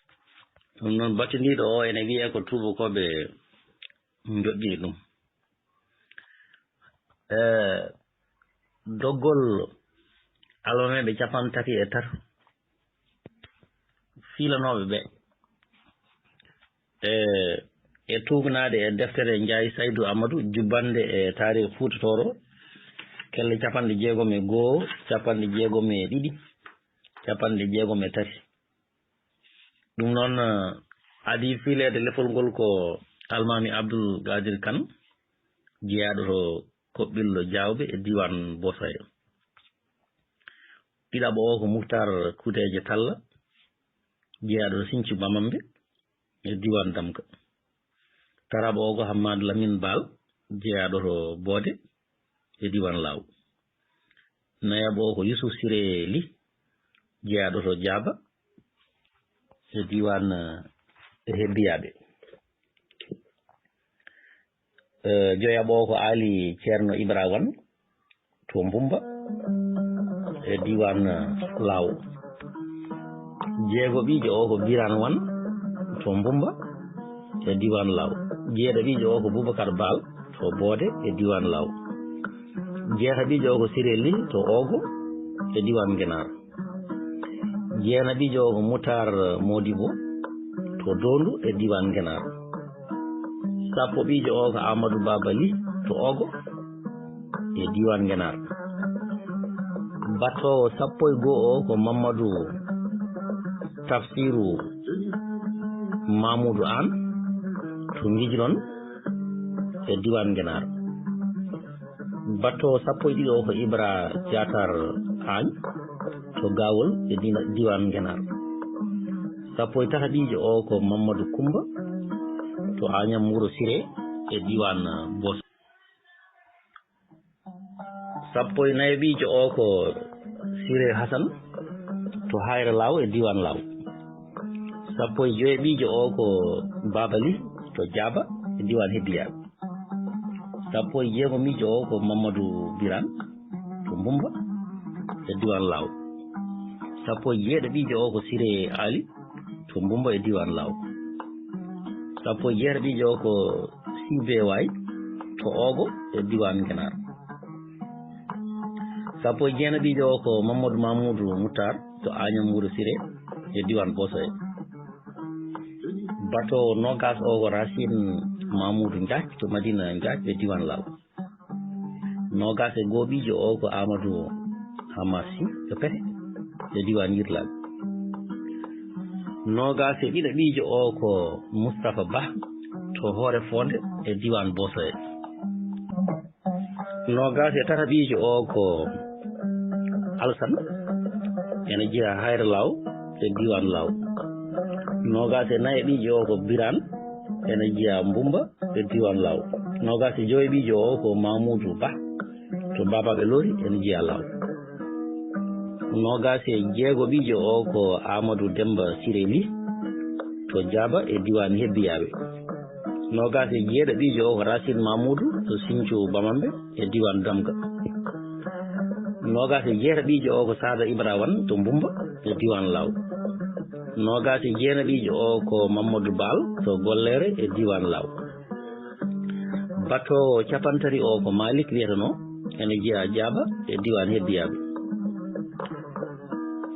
Ɗum noon, battindiiɗo o ene wiyee ko tuubakooɓe njoƴƴini ɗum. E doggol Almameeɓe cappanɗe tati e tato fiilanooɓe ɓe, e, e tuugnaade e deftere Njaay Saydu Amadu, jubbannde e taariik Fuuta Tooro, kelle cappanɗe jeegom e goo, cappanɗe jeegom e ɗiɗi, cappanɗe jeegom e tati. Ɗum noon, eh, adii fiileede lefol ngol ko Almaami Abdul Qaadir Kan, jeyaaɗo to Koɓɓillo Jaawɓe e diiwaan Boosoya. Ɗiɗaɓo o ko Muktaar Kudeeje Talla, jeyaaɗo to Siñcu Bamambe e diiwaan Damga. Tataɓo o ko Hammaadu Lamin Baal, jeyaaɗo to Boode e diiwaan Laaw. Nayaɓo o ko Yusuf Sire Li, jeyaaɗo to Jaaba e diiwaan, eh, Hebbiyaaɓe. Eh, joyaɓo o ko Aali Ceerno Ibra Wan to Mbumba e diiwaan, eh, Laaw. Jeegoɓiijo o ko Biraan Wan to Mbumba e diiwaan Laaw. Jeeɗaɓiijo o ko Bubakar Baal to Boode e diiwaan Laaw. Jeetaɓiijo o ko Sire Li to Oogo e diiwaan Ngenaar. Jeenaɓiijo o ko Mutaar Moodibo to Doondu e diiwaan Ngenaar. Sappoɓiijo o ko Aamadu Baaba Li to Oogo e diiwaan Ngenaar. Battoowo sappo e goo o ko Mammadu Tafsiiru Maamuudu Aan to Ngijlon e diiwaan Ngenaar. Battoowo sappo e ɗiɗo o ko Ibra Jaatar Añ to Gaawol e dina-, diiwaan Ngenaar. Sappo e tataɓiijo o ko Mammadu Kumba to Añam Wuro Sire e diiwaan Bos. Sappo e nayaɓiijo o ko Sire Hasan to Hayra Laaw e diiwaan Laaw. Sappo e joyaɓiijo o ko Baaba Li to Jaaba e diiwaan Hebbiyaaɓe. Sappo e jeegomiijo o ko Mammadu Biraan to Mbumba e diiwaan Laaw. Sappo e jeeɗaɓiijo o ko Sire Aali to Mbumba e diiwaan Laaw. Sappo e jeetaɓiijo o ko Sibe Waay to Oogo e diiwaan Ngenaar. Sappo e jeenaɓiijo o ko Mamadou Mamoudou Moutar to Agnam Wuro Siré e diiwaan Bosoye. Batoowo noogaas o ko Racine Mamoudou Ndiaye to Madina Ndiaye e diiwaan Laaw. Noogaas e gooɓiijo o ko Amadou Hamasi to Pete e diiwaan Yirlaaɓe. Noogaas e ɗiɗaɓiijo o ko Moustapha Ba to Hoore Fonde e diiwaan Bosoye. Noogaas e tataɓiijo o ko Alsan, ene jeyaa Hayra Laaw e diiwaan Laaw. Noogaas e nayaɓiijo o ko Biraan, ene jeyaa Mbumba e diiwaan Laaw. Noogaas e joyaɓiijo o ko Mamoudou Ba to Babaɓe Lori, ene jeyaa Laaw. Noogaas e jeegoɓiijo o ko Amadou Demba Siré Ly to Jaaba e diiwaan Hebbiyaaɓe. Noogaas e jeeɗaɓiijo o ko Racine Mamoudou to Sinthiou Bamambé e diiwaan Damga. Noogaas e jeetaɓiijo o ko Sada Ibra Wan to Mbumba e diiwaan Laaw. Noogaas e jeenaɓiijo o ko Mamadou Baal to Gollere e diiwaan Laaw. Batoowo capantati o ko Malik wiyetenoo, ene jeyaa Jaaba e diiwaan Hebbiyaaɓe.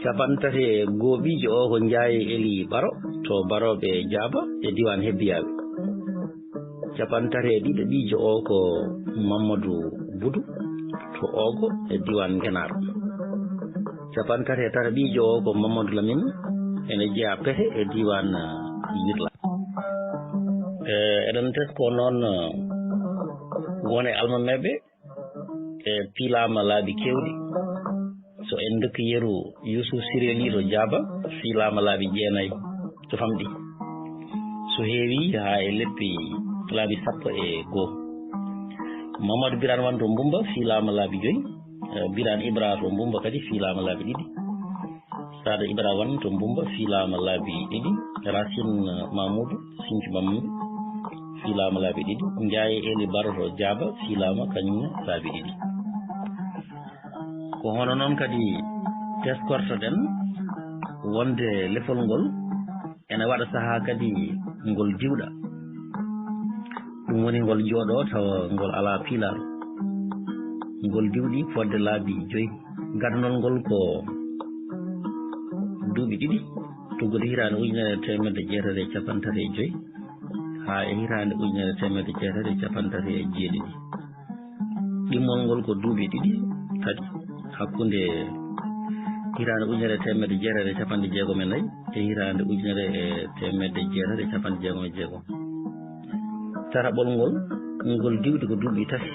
Capantati e gooɓiijo o ko Njaay Eli Baro to Barooɓe Jaaba e diiwaan Hebbiyaaɓe. Cappanɗe tati e ɗiɗo ɓiijo o ko Mammadu Budu to Oogo e diiwaan Ngenaar. Cappanɗe tati e tati ɓiijo o ko Mammadu Lamin, ene jeyaa Pete e diiwaan, eh, Yirla. Eh, eɗen tesko noon, eh, won e almameeɓe e piilaama laabi keewɗi. So en ndokki yeru, Yuusuf Sireli to Jaaba fiilaama laabi jeenayi to famɗi. So heewi haa e leppi laabi sappo e goo. Mamadou Birane Wan to Mbumba fiilaama laabi joyi. Eh, Birane Ibra to Mbumba kadi fiilaama laabi ɗiɗi. Saada Ibra Wan to Mbumba fiilaama laabi ɗiɗi. Racine Mamoudou Sinthiou Bam fiilaama laabi ɗiɗi. Ndiaye Eli Baro to Jaaba fiilaama kañum ne laabi ɗiɗi. Ko hono noon kadi teskortoɗen wonde lefol ngol ene waɗa sahaa kadi ngol diwɗa. Ɗum woni ngol jooɗoo tawa ngol alaa piilaaru. Ngol diwɗi fodde laabi joyi. Gadnol ngol ko duuɓi ɗiɗi, tuggude hitaande ujunere e teemedde jeetati e cappanɗe tati e joyi haa e hitaande ujunere e teemedde jeetati e cappanɗe tati e jeeɗiɗi. Ɗimmol ngol ko duuɓi ɗiɗi kadi, hakkunde hitaande ujunere e teemedde jeetati e cappanɗe jeegom e nayi e hitaande ujunere e teemedde jeetati e cappanɗe jeegom e jeegom. Tataɓol ngol, ngol diwɗi ko duuɓi tati,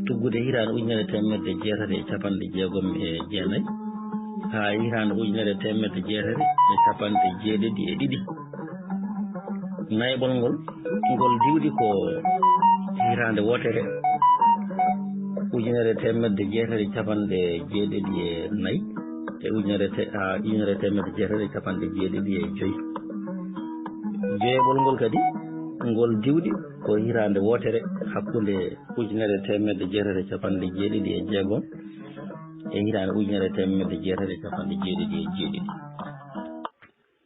tuggude hitaande ujunere e teemedde jeetati e cappanɗe jeegom e jeenayi haa e hitaande ujunere e teemedde jeetati e cappanɗe jeeɗiɗi e ɗiɗi. Nayaɓol ngol, ngol diwɗi ko hitaande wootere, ujunere e teemedde jeetati e cappanɗe jeeɗiɗi e nayi e ujunere te-, haa ujunere e teemedde jeetati e cappanɗe jeeɗiɗi e joyi. Joyaɓol ngol kadi, ngol diwɗi ko hitaande wootere, hakkunde ujunere e teemedde jeetati e cappanɗe jeeɗiɗi e jeegom e hitaande ujunere e teemedde jeetati e cappanɗe jeeɗiɗi e jeeɗiɗi.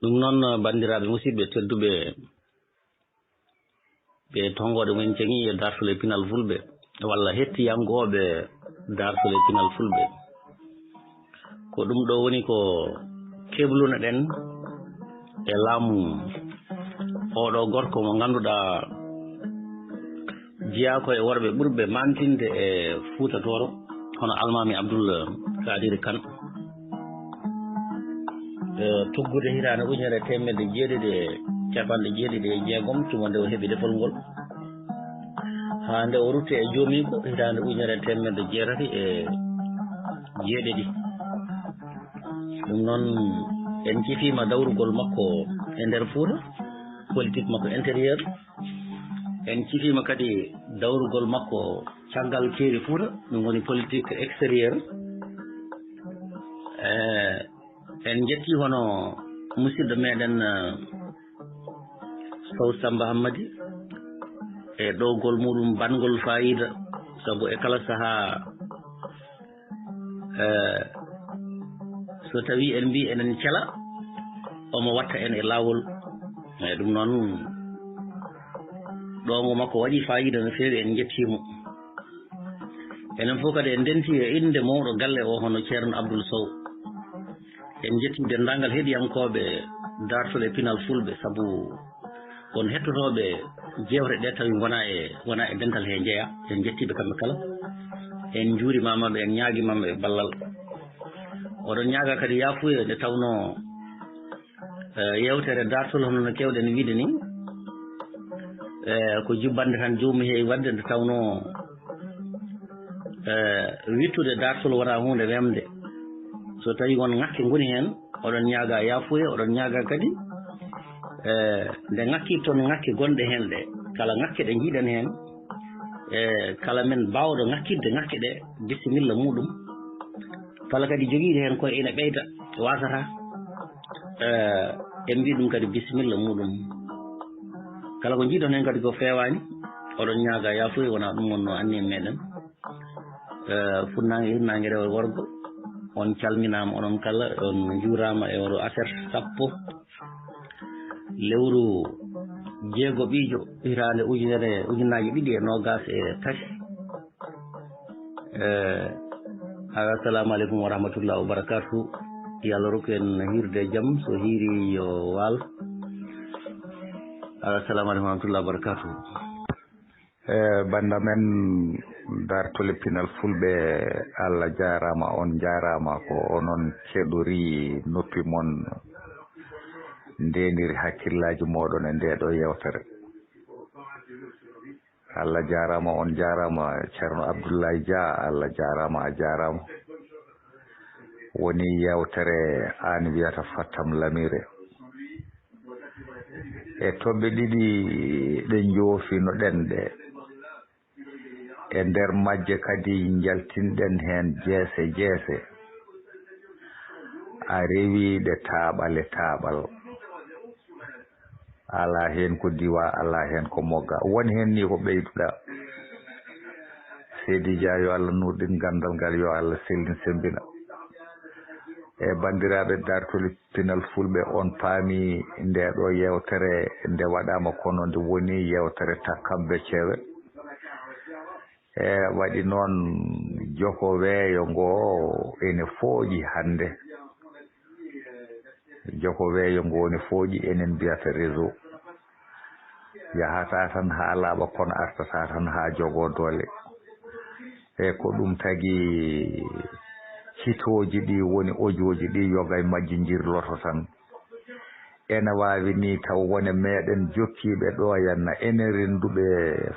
Ɗum noon, banndiraaɓe musidɓe tedduɓe, ɓe tonngooɗe mumen ceŋi e daartol e pinal fulɓe, walla hettiyankooɓe daartol e pinal fulɓe. Ko ɗum ɗo woni ko keblunoɗen e laamu oɗo gorko mo ngannduɗaa jeyaa ko e worɓe ɓurɓe maantinde e Fuuta Tooro, hono Almaami Abdul Kaadiri Kan. E tuggude hitaande ujunere e teemedde jeeɗiɗi e cappanɗe jeeɗiɗi e jeegom, tuma nde o heɓi lefol ngol, haa nde o rutti e joomiiko hitaande ujunere e teemedde jeetati e jeeɗiɗi. Ɗum noon, en cifiima dawrugol makko e nder Fuuta, politique makko intérieur. En cifiima kadi dawrugol makko caggal keeri Fuuta, ɗum woni politique extérieur. E, en njetti hono musidɗo meɗen, eh, Sow Samba Hammadi e ɗowgol muɗum bangol faayiida, sabu e kala sahaa, eh, so tawii en mbii eɗen cela, omo watta en e laawol. Eyi, ɗum noon, ɗowngo makko waɗi faayiida no feewi, en njettii mo. Enen fof kadi en ndenti e innde mawɗo galle o, hono Ceerno Abdul Sow. En njettii denndaangal heɗiyankooɓe daartol e pinal fulɓe, sabu won hettotooɓe jeewte ɗe tawi ngonaa e, ngonaa e dental he njeyaa. En njettii ɓe kamɓe kala. En njuurimaama ɓe, en ñaagimaama ɓe ballal. Oɗon ñaaga kadi yaafuya nde tawnoo, eh, yeewtere daartol hono no keewɗen wiide ni, eh, ko jubbannde tan joomum heewi waɗde nde tawnoo, eh, wittude daartol wonaa huunde wemde. So tawii won ŋakke ngoni heen, oɗon ñaaga yaafuya, oɗon ñaaga kadi, eh, nde ŋakkirton ŋakke gonɗe heen ɗe, kala ŋakke ɗe njiiɗen heen, eh, kala men baawɗo ŋakkirde ŋakke ɗe, bisimilla muɗum. Kala kadi jogiiɗo heen koye ina ɓeyda, waasataa, eh, en mbii ɗum kadi bisimilla muɗum. Kala ko njiiɗon heen kadi ko feewaani, oɗon ñaaga yaafuya, wonaa ɗum wonnoo anniya meɗen. Eh, funnaange, hirnaange, rewo e worgo, on calminaama onon kala, on njuuraama e oɗo aset sappo lewru jeegoɓiijo hitaande ujunere, ujunnaaji ɗiɗi e noogaas e tati. Eh, assalamu aleykum wa rahmatullahi wa barakatuhu. Yo Allah rokku en hiirde e jam, so hiiri yo waal. Assalamu alaikum warahmatullahi wabarakatuh. E banda men dartole pinal fulɓe, Allah jarama, on jarama ko onon keɗori noppi mon, ndeniri hakkillaji moɗon e nde ɗo yewtere. Allah jarama, on jarama. Ceerno Abdoulaye Dia, Allah jarama, a jarama. Woni yewtere an wiyata Fattam Lamire. E toɓɓe ɗiɗi ɗe joofi no ɗen ɗe. E nder majje kadi njaltinɗen heen jeese jeese. A rewi ɗe taaɓal e taaɓal. Alaa heen ko diwa, alaa heen ko mogga. Won heen ni ko ɓeyduɗa. Seydi Dia, yo Allah nuurɗin ganndal ngal, yo Allah sellin semmbina. E banndiraaɓe dartoli pinal fulɓe, on paami nde ɗo yewtere nde waɗaama kono nde woni yewtere takkam beccewe. E waɗi noon joko weeyo ngo ene fooƴi hannde. Joko weeyo ngo ne fooƴi, enen mbiyata réseau. Yahata tan haa laaɓa, kono artata tan haa jogoo doole. E ko ɗum tagi hitooji ɗi woni ojooji ɗi yoga e majji njirloto tan. Ene waawi ni taw wone meɗen jokkiiɓe ɗo yanna ene rennduɓe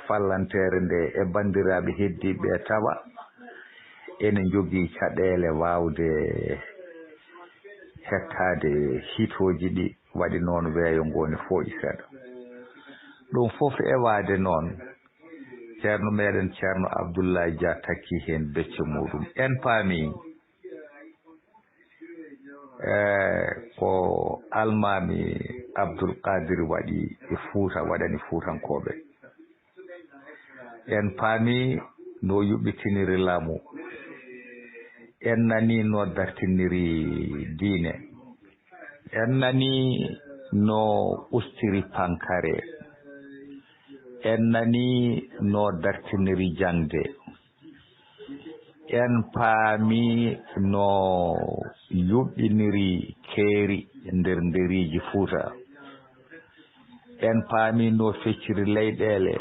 fallanteere nde e banndiraaɓe heddiiɓe tawa ene njogii caɗeele waawde hettaade hitooji ɗi. Waɗi noon weeyo ngo ne fooƴi seeɗa. Ɗum fof e waade noon, ceerno meɗen ceerno Abdoulaye Dia takki heen becce muɗum. En paami, e, ko almaami Abdoul Qadir waɗi e Fuuta, waɗani Fuutankooɓe. En paami no yuɓɓitiniri laamu. En nani no dartiniri diine. En nani no ustiri pankare. En nani no dartiniri jaŋde. En paami no yuɓɓiniri keeri nder nderiiji Fuuta. En paami no fecciri leyɗeele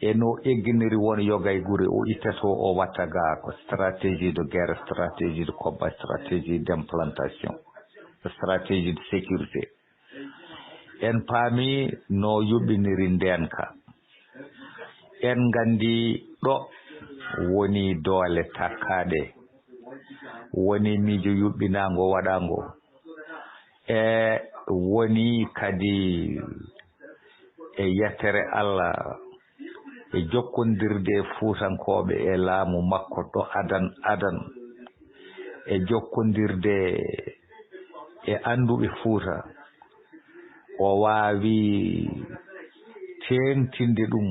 e no egginiri won yoga e gure, o itta to o watta ga ko stratégie de guerre, stratégie de combat, stratégie d'implantation, stratégie de sécurité. En paami no yuɓɓiniri ndeenka. En nganndi ɗo woni doole takkaaɗe, woni miijo yuɓɓinaango waɗaango, e woni kadi e yettere Allah, e jokkondirde Fuutankooɓe e laamu makko ɗo adan adan, e jokkondirde e annduɓe Fuuta. O waawi teeŋtinde ɗum.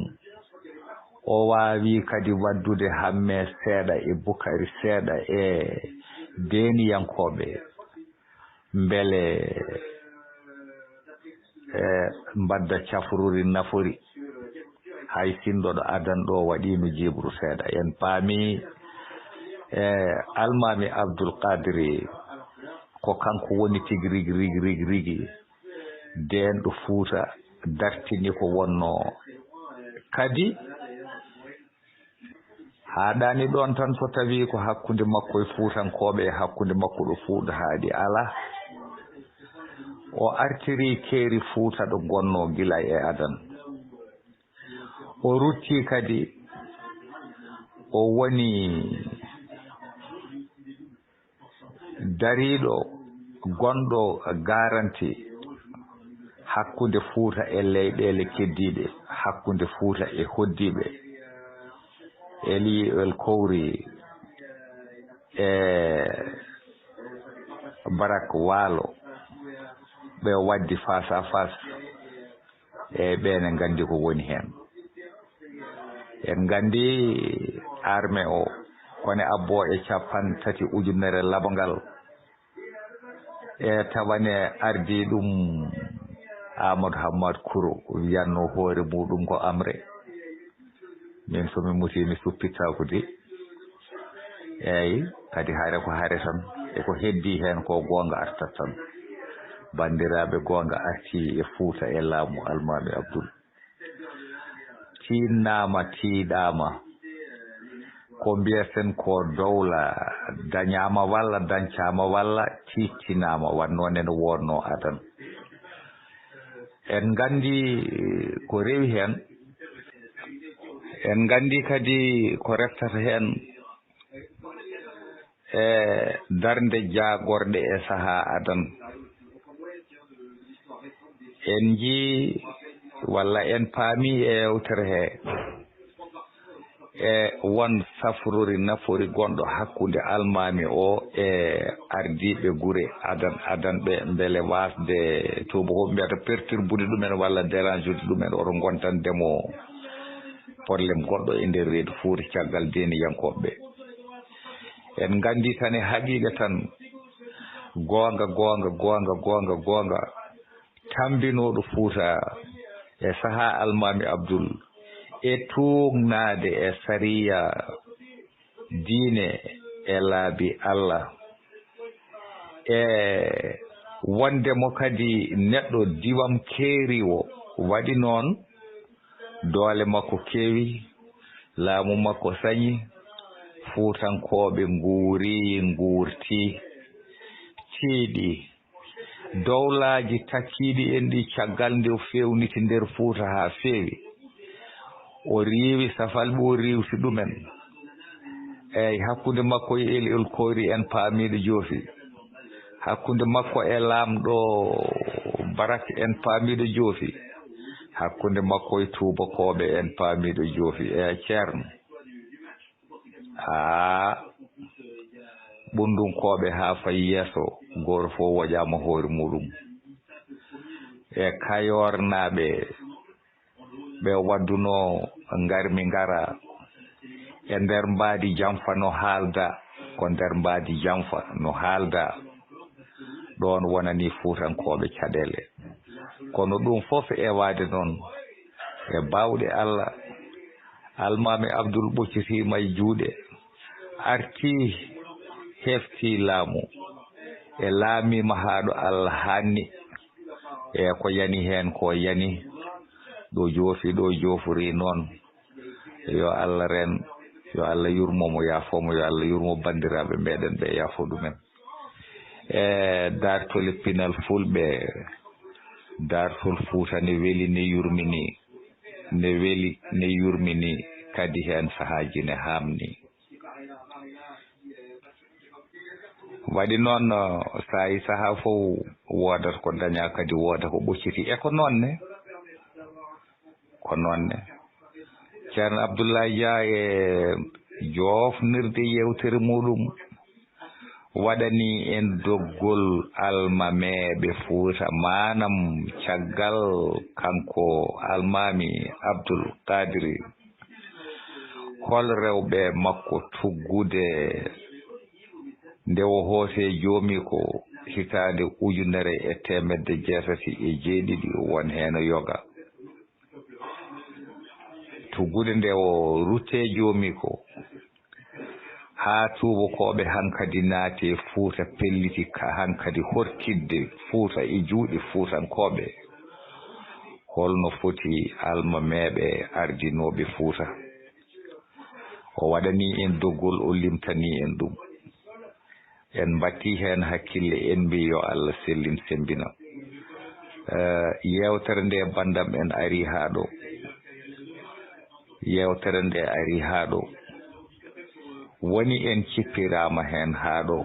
O waawi kadi waɗdude hamme seeɗa e bukari seeɗa e deeniyankooɓe. Mbele, e, mbadda cafruri nafori. Hay sinno ɗo adan ɗo waɗiino jibru seeɗa. En paami, e, almaami Abdul Qadiri ko kanko woni tigi rigi, rigi, rigi, rigi. Deenɗo Fuuta dartini ko wonnoo. Kadi, haaɗaani ɗoon tan, so tawii ko hakkunde makko e Fuutankooɓe, e hakkunde makko ɗo Fuuta haaɗi, alaa. O artiri keeri Fuuta ɗo ngonnoo gila e adan. O rutti kadi, o woni dariiɗo, gonɗo garanti hakkunde Fuuta e leyɗeele keddiiɗe, hakkunde Fuuta e hoɗdiiɓe. Eli El Kowri e Barak Waalo, ɓe waddi face à face. E ɓeen en nganndi ko woni heen. En nganndi armée o, kone abbo e capan tati ujunere labangal. E tawane ardi ɗum Amadou Hammat Kouro, wiyanno hoore muɗum ko Amre. Min so mi muti mi suppittaako de. Eeyi, kadi hare ko hare tan. E ko heddi heen ko goonga artat tan. Banndiraaɓe, goonga artii e Fuuta e laamu Almaami Abdul. Tiinnaama, tiiɗaama. Ko mbiyaten ko dowla dañaama walla dañcaama walla tiittinaama, wannoo ne no wonnoo adan. En nganndi ko rewi heen. En nganndi kadi ko reftata heen e darnde jaagorɗe e sahaa adan. En njii walla en paami e yewtere he e won safrori nafori gonɗo hakkunde almaami o e ardiiɓe gure adan, adan ɓe mbele waasde tuuba ko mbiyata perturbude ɗumen walla dérange ude ɗumen, oto ngontande mo problème goɗɗo e nder reedu Fuuta caggal deeniyankooɓe ɓe. En nganndi tan e haqiiqa tan, goonga, goonga, goonga, goonga, goonga, tammbinooɗo Fuuta e sahaa Almaami Abdul e tuugnaade e sariya diine e laabi Allah. E wonde mo kadi neɗɗo diwam keeriwo, waɗi noon doole makko keewi, laamu makko sañi, Fuutankooɓe nguuri, nguurti, tiiɗi. Dowlaaji takkiiɗi en ɗi caggal nde o feewniti nder Fuuta haa feewi. O riiwi safalɓe, o riiwti ɗumen. Eey, hakkunde makko e El, El Koori en paamiiɗo joofi. Hakkunde makko e laamɗo Barak en paamiiɗo joofi. Hakkunde makko e tuubakooɓe en paamiiɗo joofi. Eey, Ceerno. Haa ɓunndunkooɓe haa fayi yeeso, gooto fof woƴaama hoore muɗum. E Kayoornaaɓe ɓe waddunoo ngarmi ngara e nder mbaadi Jamfa no haalda, ko nder mbaadi Jamfa no haalda. Ɗoon wonanii Fuutankooɓe caɗeele. Kono ɗum fof ewaade noon e baawɗe Allah, Almaami Abdul ɓoccitiima e juuɗe, artii, heftii laamu, e laamiima haa ɗo Allah haanni. E ko yani heen ko yani, ɗo joofi, ɗo joofori noon. Yo Allah reen, yo Allah yurmo mo, yaafo mo, yo Allah yurmo banndiraaɓe meɗen ɓe, yaafo ɗumen. E daartol e pinal fulɓe, daartol Fuuta ne weli, ne yurmini, ne weli, ne yurmini, kadi heen sahaaji ne haamni. Waɗi noon, saa'i sahaa fof woodata ko dañaa, kadi wooda ko ɓocciti. E ko noon ne? Ko noon ne. Ceerno Abdoulaye Dia e joofnirde yeewtere muɗum waɗani en doggol almameeɓe Fuuta, maanam caggal kanko Almaami Abdul Qaadiri, hol rewɓe makko tuggude nde o hootee joomi ko hitaande ujunere e teemedde jeetati e jeeɗiɗi, won heen yoga. Tuggude nde o ruttee joomi ko haa tuubakooɓe hankadi naati e Fuuta, pelliti ka hankadi horkitde Fuuta e juuɗe Fuutankooɓe. Holno foti almameeɓe ardinooɓe Fuuta? O waɗanii en doggol, o limtanii en ɗum. En mbattii heen hakkille, en mbii yo Allah sellin semmbina. Eh, yeewtere nde banndam en arii haa ɗo. Yeewtere nde arii haa ɗo. Woni en cippiraama heen haa ɗo.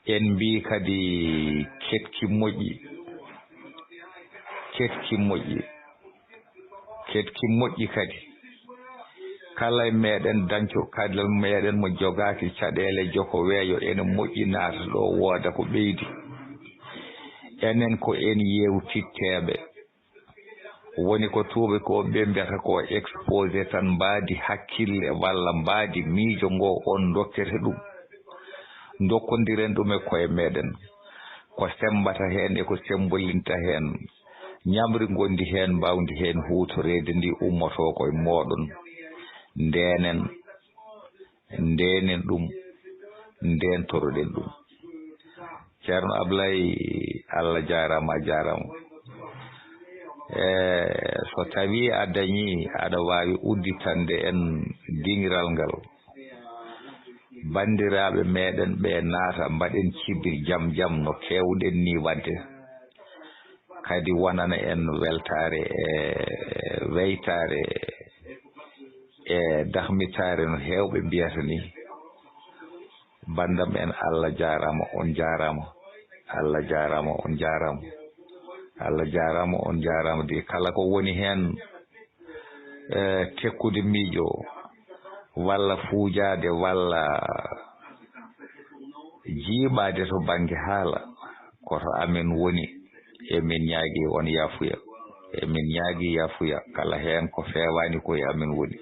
En mbii kadi keɗki moƴƴi. Keɗki moƴƴi. Keɗki moƴƴi kadi. Kala e meɗen dañco, kala meɗen mo jogaaki caɗeele joko weeyo, ene moƴƴi naata ɗo, wooda ko ɓeydi. Enen ko en yeewtitteeɓe. Woni ko tuuɓe ko ɓe mbiyata ko exposé tan, mbaadi hakkille walla mbaadi miijo ngo on dokkete ɗum. Ndokkondiren ɗum e koye meɗen. Ko semmbata heen e ko semmbolinta heen. Ñamri ngondi heen, mbaawdi heen huutoreede ndi ummotoo ko e mooɗon. Ndeenen, ndeenen ɗum, ndeentoroɗen ɗum. Ceerno Ablay, Allah jaaraama, a jaaraama. E, so tawii a dañii, aɗa waawi udditande en diŋiral ngal. Banndiraaɓe meeɗen ɓe naata, mbaɗen cibir jam jam no keewɗen nii waɗde. Kadi wonana en weltaare e weytaare e dahmitaare no heewɓe mbiyata nii. Banndam en, Allah jaaraama, on jaaraama. Allah jaaraama, on jaaraama. Allah jaaraama, on jaaraama. De kala ko woni heen, e, tekkude miijo, walla fuujaade, walla jiiɓaade to bannge haala, ko to amen woni. Emin ñaagii on yaafuya. Emin ñaagii yaafuya. Kala heen ko feewaani ko e amen woni.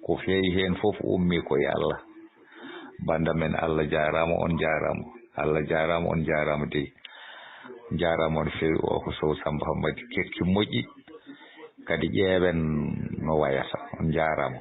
Ko feewi heen fof ummii ko e Allah. Bannda men, Allah jaaraama, on jaaraama. Allah jaaraama, on jaaraama dey. Jaaraama on feewi, o ko Sow Samba Hammadi. Keɗki moƴƴi, kadi ƴeewen no wayata. On jaaraama.